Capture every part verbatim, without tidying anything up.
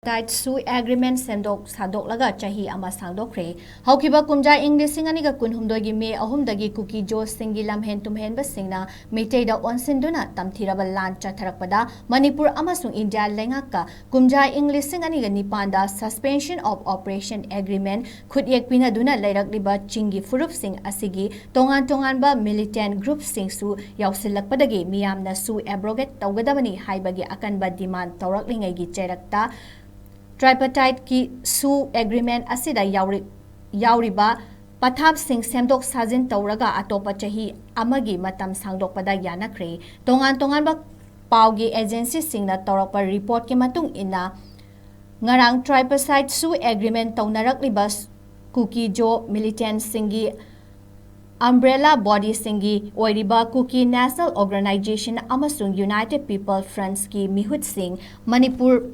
Tripartite ꯁꯨ agreement ꯁꯦꯝꯗꯣꯛ ꯁꯥꯗꯣꯛꯂꯒ ꯆꯍꯤ ꯑꯃ ꯁꯥꯡꯗꯣꯛꯈ꯭ꯔꯦ꯫ ꯍꯧꯈꯤꯕ ꯀꯨꯝꯖꯥ ꯏꯪ ꯂꯤꯁꯤꯡ ꯑꯅꯤꯒ ꯀꯨꯟꯍꯨꯝꯗꯣꯏꯒꯤ ꯃꯦ ꯑꯍꯨꯝꯗꯒꯤ ꯀꯨꯀꯤ ꯖꯣꯁꯤꯡꯒꯤ ꯂꯝꯍꯦꯟ ꯇꯨꯝꯍꯦꯟꯕꯁꯤꯡꯅ ꯃꯤꯇꯩꯗ ꯑꯣꯟꯁꯤꯟꯗꯨꯅ ꯇꯝꯊꯤꯔꯕ ꯂꯥꯟ ꯆꯠꯊꯔꯛꯄꯗ ꯃꯅꯤꯄꯨꯔ ꯑꯃꯁꯨꯡ ꯏꯟꯗꯤꯌꯥ ꯂꯩꯉꯥꯛꯀ ꯀꯨꯝꯖꯥ ꯏꯪ ꯂꯤꯁꯤꯡ ꯑꯅꯤꯒ ꯅꯤꯄꯥꯟꯗ Suspension of Operation Agreement ꯈꯨꯠꯌꯦꯛ ꯄꯤꯅꯗꯨꯅ ꯂꯩꯔꯛꯂꯤꯕ ꯆꯤꯡꯒꯤ ꯐꯨꯔꯨꯞꯁꯤꯡ ꯑꯁꯤꯒꯤ ꯇꯣꯉꯥꯟ ꯇꯣꯉꯥꯟꯕ militant groupꯁꯤꯡꯁꯨ ꯌꯥꯎꯁꯤꯜꯂꯛꯄꯗꯒꯤ ꯃꯤꯌꯥꯝꯅ ꯁꯨ abrogate ꯇꯧꯒꯗꯕꯅꯤ ꯍꯥꯏꯕꯒꯤ ꯑꯀꯟꯕ demand ꯇꯧꯔꯛꯂꯤꯉꯩꯒꯤ ꯆꯩꯔꯛꯇ Tripartiteꯀꯤ ꯁꯨ ꯑꯦꯒ꯭ꯔꯤꯃꯦꯟ ꯑꯁꯤꯗ ꯌꯥꯎꯔꯤ-, ꯌꯥꯎꯔꯤꯕ ꯄꯊꯥꯞꯁꯤꯡ ꯁꯦꯝꯗꯣꯛ ꯁꯥꯖꯤꯟ ꯇꯧꯔꯒ ꯑꯇꯣꯞꯄ ꯆꯍꯤ ꯑꯃꯒꯤ ꯃꯇꯝ ꯁꯥꯡꯗꯣꯛꯄꯗ ꯌꯥꯅꯈ꯭ꯔꯦ꯫ ꯇꯣꯉꯥꯟ ꯇꯣꯉꯥꯟꯕ ꯄꯥꯎꯒꯤ agencyꯁꯤꯡꯅ ꯇꯧꯔꯛꯄ reportꯀꯤ ꯃꯇꯨꯡ ꯏꯟꯅ, ꯉꯔꯥꯡ Tripartite ꯁꯨ ꯑꯦꯒ꯭ꯔꯤꯃꯦꯟ ꯇꯧꯅꯔꯛꯂꯤꯕ ꯀꯨꯀꯤ ꯖꯣ militantꯁꯤꯡꯒꯤ umbrella bodyꯁꯤꯡꯒꯤ ꯑꯣꯏꯔꯤꯕ Kuki National Organisation ꯑꯃꯁꯨꯡ United People Frontꯀꯤ ꯃꯤꯍꯨꯠꯁꯤꯡ, ꯃꯅꯤꯄꯨꯔ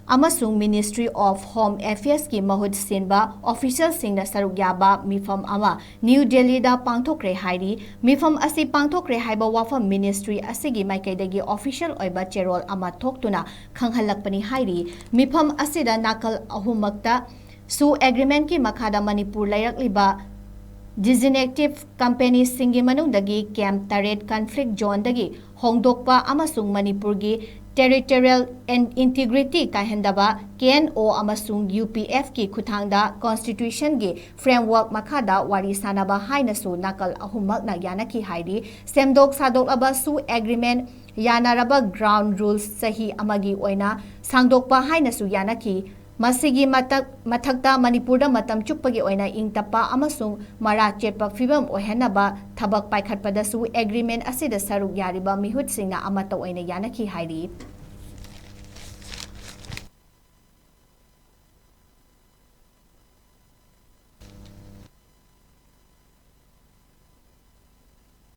ꯑꯃꯁꯨꯡ Ministry of Home Affairsꯀꯤ ꯃꯍꯨꯠ ꯁꯤꯟꯕ officialꯁꯤꯡꯅ ꯁꯔꯨꯛ ꯌꯥꯕ ꯃꯤꯐꯝ ꯑꯃ ꯅ꯭ꯌꯨ ꯗꯦꯜꯂꯤꯗ ꯄꯥꯡꯊꯣꯛꯈ꯭ꯔꯦ ꯍꯥꯏꯔꯤ꯫ ꯃꯤꯐꯝ ꯑꯁꯤ ꯄꯥꯡꯊꯣꯛꯈ꯭ꯔꯦ ꯍꯥꯏꯕ ꯋꯥꯐꯝ ministry ꯑꯁꯤꯒꯤ ꯃꯥꯏꯀꯩꯗꯒꯤ official ꯑꯣꯏꯕ ꯆꯦꯔꯣꯜ ꯑꯃ ꯊꯣꯛꯇꯨꯅ ꯈꯪꯍꯜꯂꯛꯄꯅꯤ ꯍꯥꯏꯔꯤ꯫ ꯃꯤꯐꯝ ꯑꯁꯤꯗ ꯅꯥꯀꯜ ꯑꯍꯨꯝꯃꯛꯇ ꯁꯨ ꯑꯦꯒ꯭ꯔꯤꯃꯦꯟꯀꯤ ꯃꯈꯥꯗ ꯃꯅꯤꯄꯨꯔ ꯂꯩꯔꯛꯂꯤꯕ designated companyꯁꯤꯡꯒꯤ ꯃꯅꯨꯡꯗꯒꯤ camp ꯇꯔꯦꯠ conflict zoneꯗꯒꯤ ꯍꯣꯡꯗꯣꯛꯄ ꯑꯃꯁꯨꯡ ꯃꯅꯤꯄꯨꯔꯒꯤ territorial integrity ꯀꯥꯏꯍꯟꯗꯕ, ꯀꯦ ꯑꯦꯟ ꯑꯣ ꯑꯃꯁꯨꯡ ꯌꯨ ꯄꯤ ꯑꯦꯐꯀꯤ ꯈꯨꯠꯊꯥꯡꯗ constitutionꯒꯤ framework ꯃꯈꯥꯗ ꯋꯥꯔꯤ ꯁꯥꯅꯕ ꯍꯥꯏꯅꯁꯨ ꯅꯥꯀꯜ ꯑꯍꯨꯝꯃꯛꯅ ꯌꯥꯅꯈꯤ ꯍꯥꯏꯔꯤ꯫ ꯁꯦꯝꯗꯣꯛ ꯁꯥꯗꯣꯛꯂꯕ ꯁꯨ ꯑꯦꯒ꯭ꯔꯤꯃꯦꯟ ꯌꯥꯅꯔꯕ ground rules ꯆꯍꯤ ꯑꯃꯒꯤ ꯑꯣꯏꯅ ꯁꯥꯡꯗꯣꯛꯄ ꯍꯥꯏꯅꯁꯨ ꯌꯥꯅꯈꯤ꯫ ꯃꯁꯤꯒꯤ ꯃꯇꯛ-, ꯃꯊꯛꯇ ꯃꯅꯤꯄꯨꯔꯗ ꯃꯇꯝ ꯆꯨꯞꯄꯒꯤ ꯑꯣꯏꯅ ꯏꯪ ꯇꯞꯄ ꯑꯃꯁꯨꯡ ꯃꯔꯥ ꯆꯦꯠꯄ ꯐꯤꯕꯝ ꯑꯣꯏꯍꯟꯅꯕ ꯊꯕꯛ ꯄꯥꯏꯈꯠꯄꯗꯁꯨ ꯑꯦꯒ꯭ꯔꯤꯃꯦꯟ ꯑꯁꯤꯗ ꯁꯔꯨꯛ ꯌꯥꯔꯤꯕ ꯃꯤꯍꯨꯠꯁꯤꯡꯅ ꯑꯃꯠꯇ ꯑꯣꯏꯅ ꯌꯥꯅꯈꯤ ꯍꯥꯏꯔꯤ꯫